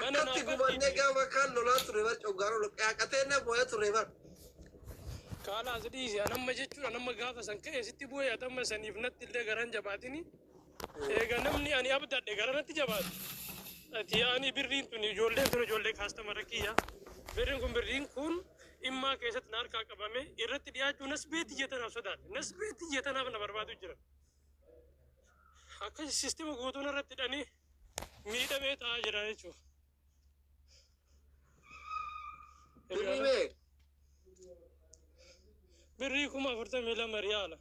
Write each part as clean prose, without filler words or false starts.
Mana Akkatti naaf gubannee bal'iiti. gaafa kaan lolaa ture bar coggaaroo qaqatee na booya ture bar. Kaalaas dhiisi an amma jechuun an amma gaafa san ka'e sitti bu'ee ati amma saniif natti illee garan jabaatini. Eega namni ani abdadhe gara natti jabaate. Ati ani birriin tun ijoolleen tun ijoollee kaastamara kiyya. Birriin kun birriin kun immaa keessatti na harkaa qabame irratti dhiyaachuu nasbee tiyya tanaaf sodaadhe. Nasbee tiyya tanaaf na barbaadu jira. Akkasi sistema guutuu narratti hidhanii miidhamee taa'aa jira jechuudha. Birrii meeqa? Birrii 42,000 riyaala.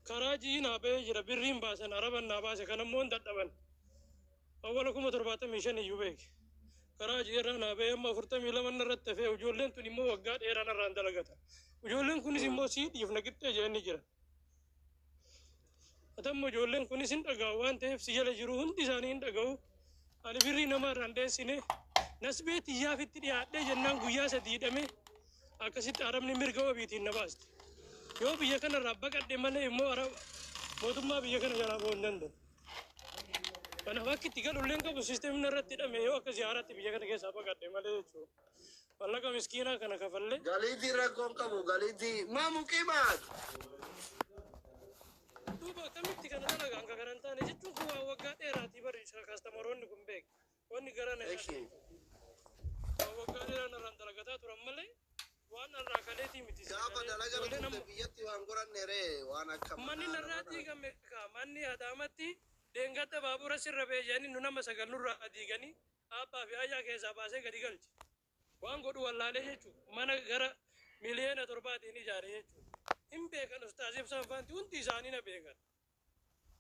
Karaa ji'i naa ba'ee jira birriin baasan araban naa baase kan ammoo hin dadhaban. Awwala 75,000 iyyuu beeki. Karaa ji'i irraa naa ba'ee amma 42 narratti hafee ijoolleen tun immoo waggaa dheeraa narraan dalagata. Ijoolleen kunis immoo sii dhiifna qixxee jedhanii jiran. Atammo ijoolleen kunis hin dhaga'u waan ta'eef si jala jiru hundi isaanii hin dhaga'u. Ani birrii namaa irraa hin dheessine. Nasbee tiyyaafitti dhiyaadhee jennaan guyyaa sadii hidhame akkasitti arabni mirga wabiitiin na baaste. Yoo biyya kanarraa baqadhe malee immoo araba mootummaa biyya kana jalaa ba'uu hin danda'u. Kanaaf akka itti galu illee hin qabu siistemni narratti hidhame yoo akka ziyaaraatti biyya kana keessaa baqadhe malee jechuudha. Mallaqa miskiinaa kana kafallee. Galiitii rakkoon qabu galiitii maa muqiimaat. Duuba akkamitti kana dalaga hanga kana hin taane jechuun kun waan waggaa dheeraatii bari kaastamaroonni kun beek. Wanni gara na Eshi. waan waggaa dheeraa narraan dalagataa turan malee waan narraa kaleetii miti si Gaafa galee dalaga ijoolleen dhufte amma biyyatti waan goranne ree waan akka manni manaa nama narraa kana. diigame kaa manni adaamatti dheengadda baabura sirra ba'e jedhanii nu nama sagal nurraa diiganii aabbaa fi ayyaa keessaa baasee gadi galche. Waan godhu wallaalee jechuun mana gara 7 miliyoonaatiin ijaare jechuun. Hin beekan Ustaaz Ibsaan faanti hundi isaanii na beekan.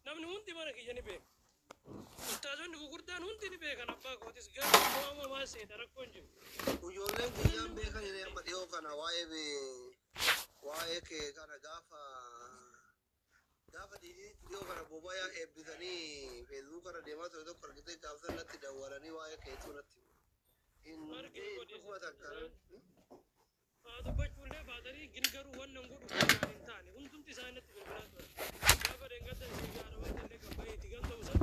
Namni hundi mana kiyya ni beeka. Ustaazonni gurguddaan hundi ni beekan abbaa kootis garuu immoo amma maal seeta rakkoon jiru. Ijoolleen guyyaan beekan hiree amma dhiyoo kana waa'ee waa'ee kee kana gaafa gaafa diidii dhiyoo kana bobayaa eebbisanii feesbuuk irra deemaa ture tokko argitee gaafsan natti dawwalanii waa'ee keetuu natti hin Argee godhe dhuguma takka. isaan haa dubbachuullee baatanii gin garuu wannan godhu kun isaan hin taane hundumti isaanii natti bilbilaa turan. Gaafa dheengadda isii gaara waan illee gabbayee itti galta'u san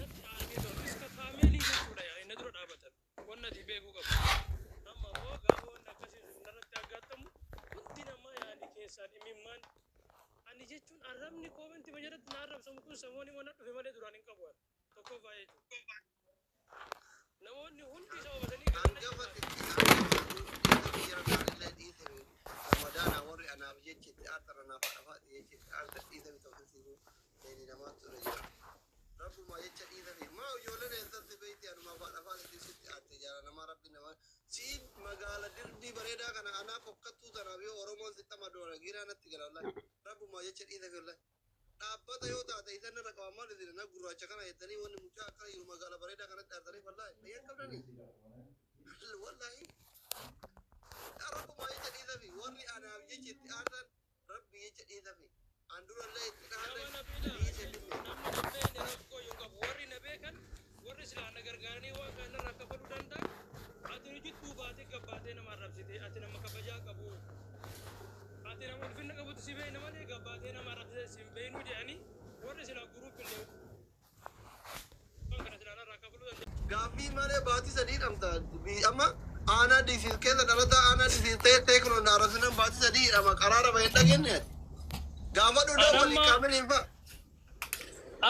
natti aaranii turan. Iska faameelii jechuudha yaa inni dura dhaabatan. Wanna ati beekuu qabdu. Amma immoo gaafa wanni akkasii sun narratti aggaattamu hundi namaa yaani keessaan imimmaan ani jechuun arrabni koomenti majalatti na arrabsamu kun samooni mana dhufe malee duraan hin qabu ani. Tokkoffaa jechuudha. Namoonni hundi sababa sanii gara natti Hangafa ta'an. xixiqqaa biyya irraa dhiisame ramadaana warri anaaf jecha itti aartan anaaf haadha jecha itti aartan dhiisame ta'uu seeni namaatu irra jira. Rabbumaa jecha dhiisame maa ijoolleen eessatti beekti anumaaf haadha faati sitti aarte jaala namaa rabbi namaa siin magaala dirbii bareedaa kana anaa fokkattuu tanaaf yoo Oromoon sitti amadoona giraa natti gala wallahi rabbumaa jecha dhiisame wallahi. Dhaabbata yoo taate isan irra qaban maal isin na gurraacha kana jettanii wanni mucaa akkana jiru magaala bareedaa kanatti aartanii wallahi fayyaa qabdanii. Wallahi rabbumaa jecha dhiisafi warri anaaf jecha itti aartan rabbi jecha dhiisafi an durallee itti dhahanne Nama na beela dhiise finne. Namni na beekne rakkoo yoo qabu warri na beekan warri silaa na gargaaranii waan kana narraa kafaluu danda'an ati nu jidduu baatee gabbaatee nama arrabsite ati nama kabajaa qabu ati nama ulfinna qabutu si beekna malee gabbaatee nama arrabsite si hin beeknu jedhanii warri silaa guruuppillee waan kana silaa narraa kafaluu danda'an. Gaaffii malee baatii sadii hidhamta. Amma aanaa diisiis keessa dhalataa aanaa diisiis ta'e teeknoon na arrabsinan baatii sadii hidhama qaraara bahee hin dhageenye ati. Gaafadhu dawwali Anamma kaamiliin fa'a.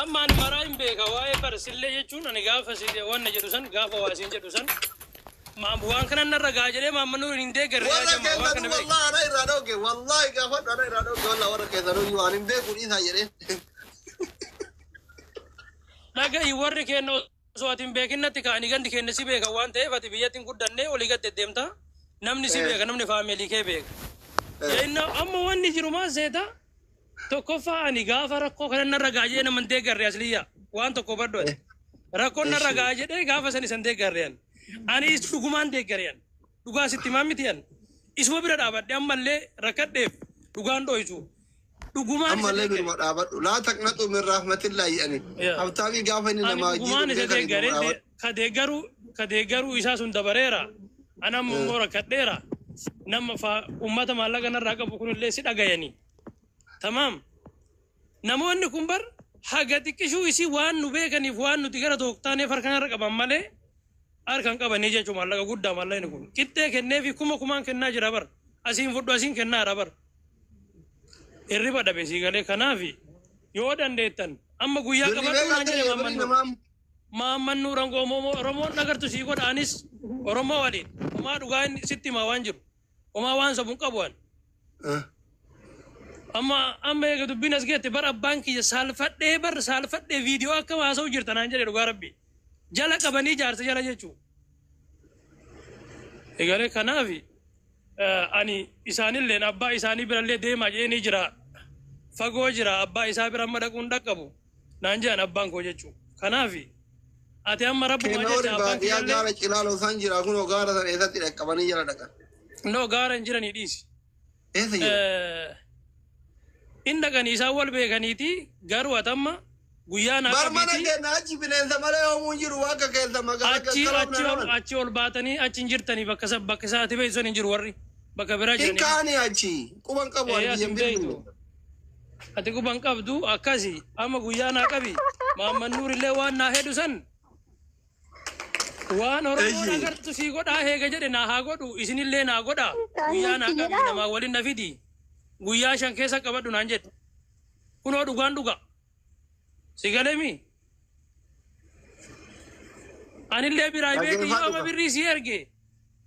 Amma ani maraa hin beeka waa'ee barsillee jechuun ani gaafa si wanna jedhu san gaafa waa siin jedhu san waan kana narra gaa jedhee maamma nuun hin deeggarre yaa Warra jamaa waan kana keessanuu beeka. wallahi ana irraa dhooge wallahi gaafadhu ana irraa dhooge wallahi warra keessanuu iyyuu ani hin beeku dhiisaa jedheen. Dhaga'i warri keenya osoo ati hin beekin natti ka'anii gandi keenya si beeka waan ta'eef ati biyyatti hin guddanne olii gad deddeemta namni si beeka namni faameelii kee beeka. Inna amma wanni jiru maal seeta tokkoffaa ani gaafa rakkoo kana narra gaa jedhee nama hin deeggarre asliyyaa waan tokko hubadhu ati. Rakkoon narra gaa jedhee gaafa san isan deeggarre ani. Ani dhugumaan deeggare ani. Dhugaa sitti himaa miti ani. Isuma bira dhaabadhe ammallee rakkadheef dhugaan dho'isu. Dhugumaan isa Ammallee deeggare. biruma dhaabadhu. Laa taqnatu min rahmatillahi jedhani. Yaa. Habtaamii gaafa inni Ani namaa dhugumaan jiru isa beekan deeggare biruma dhaabadhu. ka deeggaruu isaa sun dabareera. Ani amma immoo rakkadheera. Nama fa ummata maallaqa narraa qabu kunillee si dhagayanii. Tamaam. Namoonni kun bar haga xiqqishuu isii waan nu beekaniif waan nuti gara tooktaaneef harka narra qaban malee Harkan qabanii jechuun maallaqa guddaa maallaqni kun. Qixxee kenneefi kuma kumaan kennaa jira bar. Asiin fudhu asiin kennaadha bar. Hirriba dhabe sii galee. Kanaafi yoo dandeettan amma guyyaa Birri qabadhu meeqa naan jedhe ta'e Maamman birri Nuur. namaa? Maamman Nuur Oromoon agartu sii godha. Anis Oromoo waliin homaa dhugaa inni sitti himaa waan jiru. Homaa waan sobu hin qabu ani. Amma amma eega dubbiin as geette bar abbaan kiyya saalfadhee bar saalfadhee viidiyoo akka haasa'u jirta naan jedhe dhugaa rabbi. Jala qabanii jaarsa jala jechuu. Egalee kanaafi ani isaanilleen abbaa isaanii birallee deemaa jedheenii jira. Fagoo jira, abbaa isaa bira amma dhaquun dhaqqabu naan jedhan abbaan koo jechuu. Kanaafi ati amma rabbumaa Kenna jecha warri abbaan baadiyyaa kiyyallee gaara cilaaloo san jira kunoo gaara san eessatti dhaqqabanii jala dhaqan. No, gaara hin jiranii dhiisi. Eessa jiru? In dhaqanii isaan wal beekaniiti, garuu ati amma guyyaa naa Bar mana qabiiti. keenya achi bineensa malee hoomuu hin jiru waaqa keessa magaalaa Achi qaqqabna achi ol naman. Achi ol baatanii achi hin jirtanii, bakka isa bakka isaa ati beektu sun hin jiru, warri bakka biraa Hin jiranii. kaanii achi quban qabu Ee ani ati biyya hin hin beektu. bilbille. Ati quban qabdu akkasi amma guyyaa naa qabi. Maamman Nuur illee waan naa hedhu san waan Oromoon Eshi. agartu sii godhaa heega jedhe naa haa godhu, isinillee naa godha. Guyyaa naa qabi, namaa waliin na fidi, guyyaa 5 keessa qabadhu naan jedhe. Kunoo dhugaan dhuga si galemi. Anillee biraayibeetii yoo amma Dhaggeeffadhu. birrii sii erge,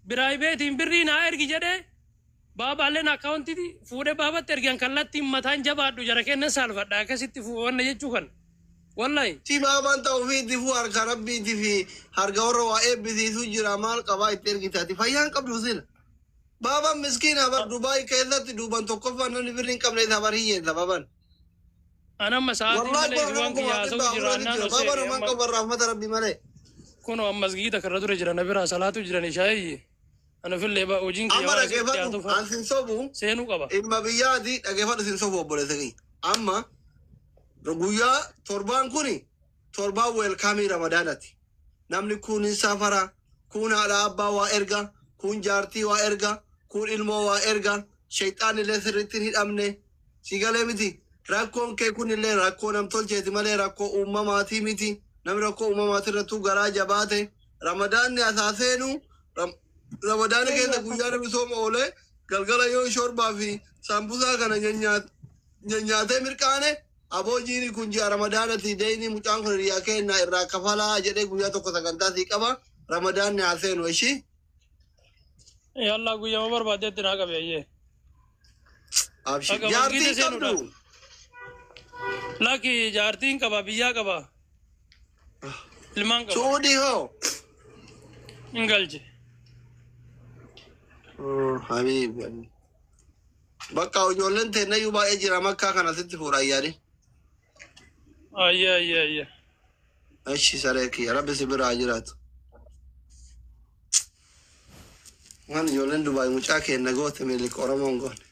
biraayibeetiin birrii naa ergi jedhe baabaalleen akkaawuntii fuudhee baabatti ergan. Kallattiin mataan jabaadhu jara kennan saalfadha akkasitti wanna jechuu kan wallahi. Si baabaan ta'uu fi itti fuu harka rabbiitii fi harka warra waa eebbisiisuu jira, maal qabaa itti ergitaati fayyaan qabdu sila. Baabaan miskiina bar, Dubaay keessatti duuban tokkoffaan namni birri hin qabne isa bar, hiyyeessa baban. An amma sa'aatii Wallahi malee kun isin nama waan kuma kiyya haasa'u dhibba jira afurati annaan jira. ol Baabaan seene homaan amma qabu rahmata rabbi malee. Kunoo ammas giita karra dura jira, na biraa salaatu jiran ishaayiyyi ana fillee ba hojiin kiyya Amma waan asitti dhaggeeffadhu, dhiyaatuuf an sin sobu, seenuu qaba. Ilma biyyaati, dhaggeeffadhu, sin sobu obboleessa kiyya. Amma guyyaa torbaan kuni torbaan welcome ramadaanati. Namni kun hin safara, kun haadha abbaa waa erga, kun jaartii waa erga, kun ilmoo waa erga, shayxaan illee sirriitti hin hidhamne. Si galee miti. Rakkoon kee kun illee rakkoo namtolcheeti malee rakkoo uumamaatii miti. Namni rakkoo uumamaati irrattuu garaa jabaate. Ramadaanni asaa seenu ramadaana keessa guyyaa namni sooma oolee galgala yoo shorbaa fi saambusaa kana nyaatee mirqaane, aboojiini kun ji'a ramadaanati deeyni mucaan kun hiriyaa keenya irraa kafalaa jedhee guyyaa tokko sagantaa sii qaba. Ramadaanni haa seenu ishii. Yallaa, guyyaa barbaaddeetti naa qabe ayyee. Abshir. Akka Jaartii masgiida seenuudhaaf. qabdu. Lakki, jaartiin qaba, biyyaa qaba. Ilmaan qaba. Suudii hoo? Hin galche. Habiibi. Bakka ijoolleen teennayyuu baay'ee jira, makkaa kana sitti fuudha yaadi. Ayyee ayyee ayyee. Ashi saree kiyya, rabbi si biraa jiraatu. Waan ijoolleen Dubaay mucaa keenya goote milik Oromoon goone.